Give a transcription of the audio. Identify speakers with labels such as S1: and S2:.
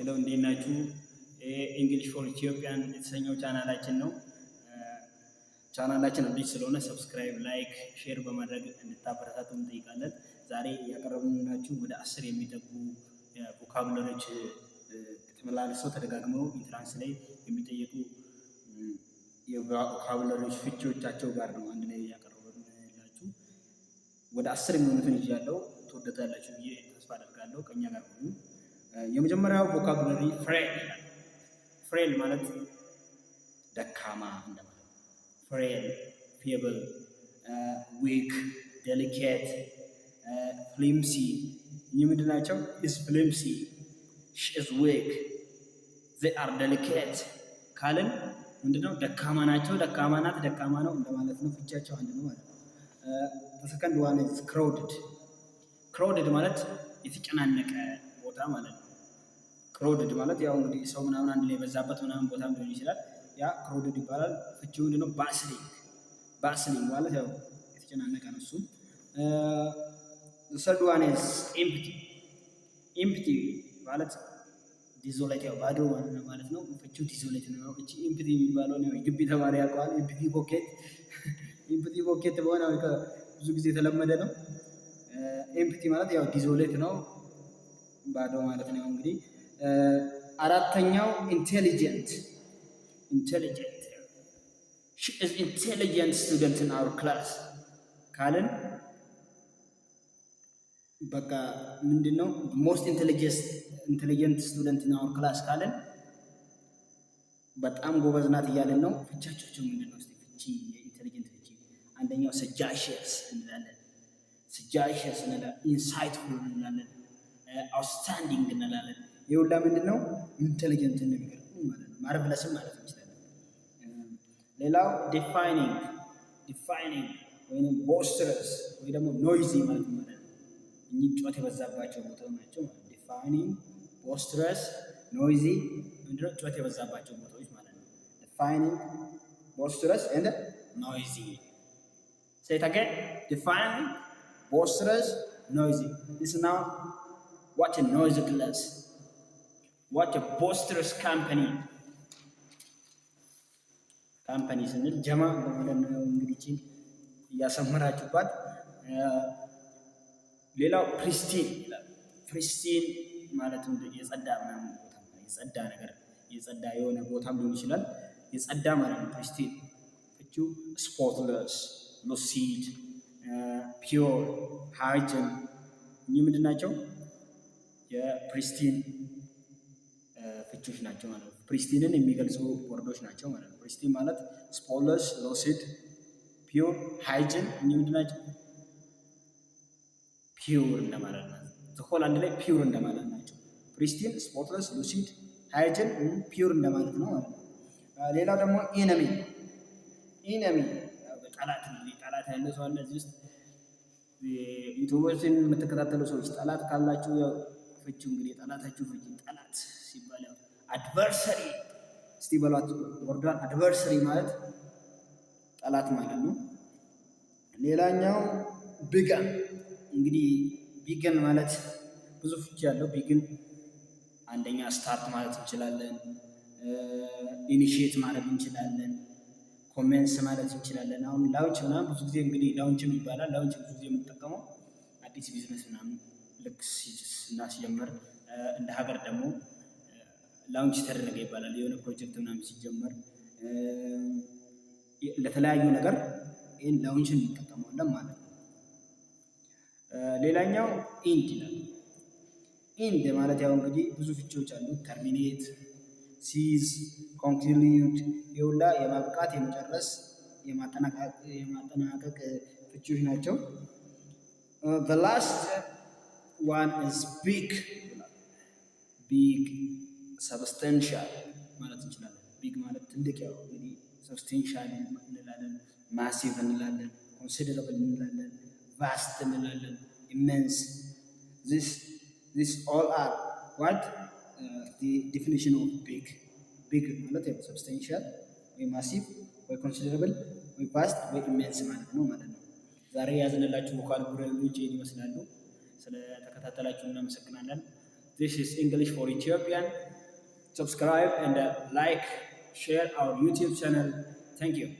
S1: Hello፣ እንዴት ናችሁ? English for Ethiopian የተሰኘው ቻናላችን ነው። ቻናላችን አዲስ ስለሆነ subscribe፣ like፣ share በማድረግ እንድታበረታቱ እንጠይቃለን። ዛሬ ያቀረብንላችሁ ወደ 10 የሚጠጉ vocabulary ዎች ተመላልሰው ተደጋግመው entrance ላይ የሚጠየቁ የ vocabulary ዎች ፍቺዎቻቸው ጋር ነው አንድ ላይ ያቀረብንላችሁ። ወደ 10 የሚሆኑትን ይዣለሁ። ትወደታላችሁ ብዬ ተስፋ አደርጋለሁ። ከእኛ ጋር ሁኑ። የመጀመሪያው vocabulary frail ይላል። Frail ማለት ደካማ እንደማለት ነው። Frail፣ feeble፣ weak፣ delicate፣ flimsy እኚህ ምንድን ናቸው? Is flimsy፣ she is weak፣ they are delicate ካልን ምንድነው? ደካማ ናቸው፣ ደካማ ናት፣ ደካማ ነው እንደማለት ነው። ፍቻቸው አንድ ነው ማለት ነው። Second one is crowded። Crowded ማለት የተጨናነቀ ቦታ ማለት ነው። Crowded ማለት ያው እንግዲህ ሰው ምናምን አንድ ላይ የበዛበት ምናምን ቦታም ሊሆን ይችላል። ያ crowded ይባላል። ፍቺው ምንድነው? Bustling። Bustling ማለት ያው የተጨናነቀ ነው እሱም። Third one is empty። Empty ማለት desolate፣ ያው ባዶ ማለት ነው። ፍቺው desolate ነው። እቺ empty የሚባለው ነው የግቢ ተማሪ ያውቀዋል። Empty pocket፣ empty pocket በሆነ ብዙ ጊዜ የተለመደ ነው። Empty ማለት ያው desolate ነው፣ ባዶ ማለት ነው። እንግዲህ አራተኛው intelligent። Intelligent፣ she is intelligent student in our class ካልን በቃ ምንድን ነው? Most intelligent student in our class ካልን በጣም ጎበዝ ናት እያልን ነው። ፍቻቸው ምንድን ነው? እስኪ ፍቺ፣ የ intelligent ፍቺ አንደኛው sagacious እንላለን። Sagacious እንላለን፣ insightful እንላለን፣ outstanding እንላለን። ይህ ሁላ ምንድን ነው? Intelligent ነው የሚገልጹ ማለት ነው። Marvelous ም ማለት እንችላለን። ሌላው deafening። Deafening ወይም boisterous ወይ ደግሞ noisy ማለት ማለት ነው። እኚህ ጩኸት የበዛባቸው ቦታ ናቸው ማለት ነው። Deafening፣ boisterous፣ noisy ምንድነው? ጩኸት የበዛባቸው ቦታዎች ማለት ነው። Deafening፣ boisterous and noisy። Say it again. Deafening, boisterous, noisy. This is now what a noisy class. What a boisterous company. Company ስንል ጀማ ለማለት ነው። እንግዲህ ይህችን እያሰመራችሁባት። ሌላው pristine ይላል። Pristine ማለት የጸዳ ምናምን ቦታ፣ የጸዳ ነገር፣ የጸዳ የሆነ ቦታም ሊሆን ይችላል። የጸዳ ማለት ነው። Pristine ፍቺው spotless፣ lucid፣ pure፣ hygiene እኚህ ምንድን ናቸው? የ pristine ፍቺዎች ናቸው ማለት ነው። Pristine ን የሚገልጹ word ኦች ናቸው ማለት ነው። Pristine ማለት spotless፣ lucid፣ pure፣ hygiene እኚህ ምንድን ናቸው? Pure እንደማለት ነው። Whole አንድ ላይ pure እንደማለት ናቸው። Pristine፣ spotless፣ lucid፣ hygiene pure እንደማለት ነው ማለት ነው። ሌላው ደግሞ enemy። Enemy ጠላት። እንግዲህ ጠላት ያለ ሰው አለ እዚህ ውስጥ? ዩቱቦችን የምትከታተሉ ሰዎች ጠላት ካላችሁ ያው ፍቺው እንግዲህ ጠላታችሁ ፍቺ፣ ጠላት ሲባል ያው adversary እስቲ በሏት word ዷን። Adversary ማለት ጠላት ማለት ነው። ሌላኛው begin። እንግዲህ begin ማለት ብዙ ፍቺ ያለው። Begin አንደኛ start ማለት እንችላለን። Initiate ማድረግ እንችላለን። Commence ማለት እንችላለን። አሁን launch ምናምን ብዙ ጊዜ እንግዲህ launch ም ይባላል። Launch ብዙ ጊዜ የምንጠቀመው አዲስ ቢዝነስ ምናምን ልክ ስናስጀምር፣ እንደ ሀገር ደግሞ launch ተደረገ ይባላል። የሆነ ፕሮጀክት ምናምን ሲጀመር ለተለያዩ ነገር ይህን ላውንችን እንጠቀመዋለን ማለት ነው። ሌላኛው end ይላል። End ማለት ያው እንግዲህ ብዙ ፍቺዎች አሉት። Terminate፣ cease፣ conclude የሁላ የማብቃት፣ የመጨረስ፣ የማጠናቀቅ ፍቺዎች ናቸው። The last one is big። Big substantial ማለት እንችላለን። Big ማለት ትልቅ፣ ያው እንግዲህ substantial እንላለን፣ massive እንላለን፣ considerable እንላለን፣ vast እንላለን፣ immense። This all are what the definition of big። Big ማለት ያው substantial ወይ massive ወይ considerable ወይ vast ወይ immense ማለት ነው ማለት ነው። ዛሬ የያዝንላችሁ vocabulary ዎች ይህን ይመስላሉ። ስለተከታተላችሁ እናመሰግናለን። This is English for Ethiopian. Subscribe and like, share our YouTube channel. Thank you.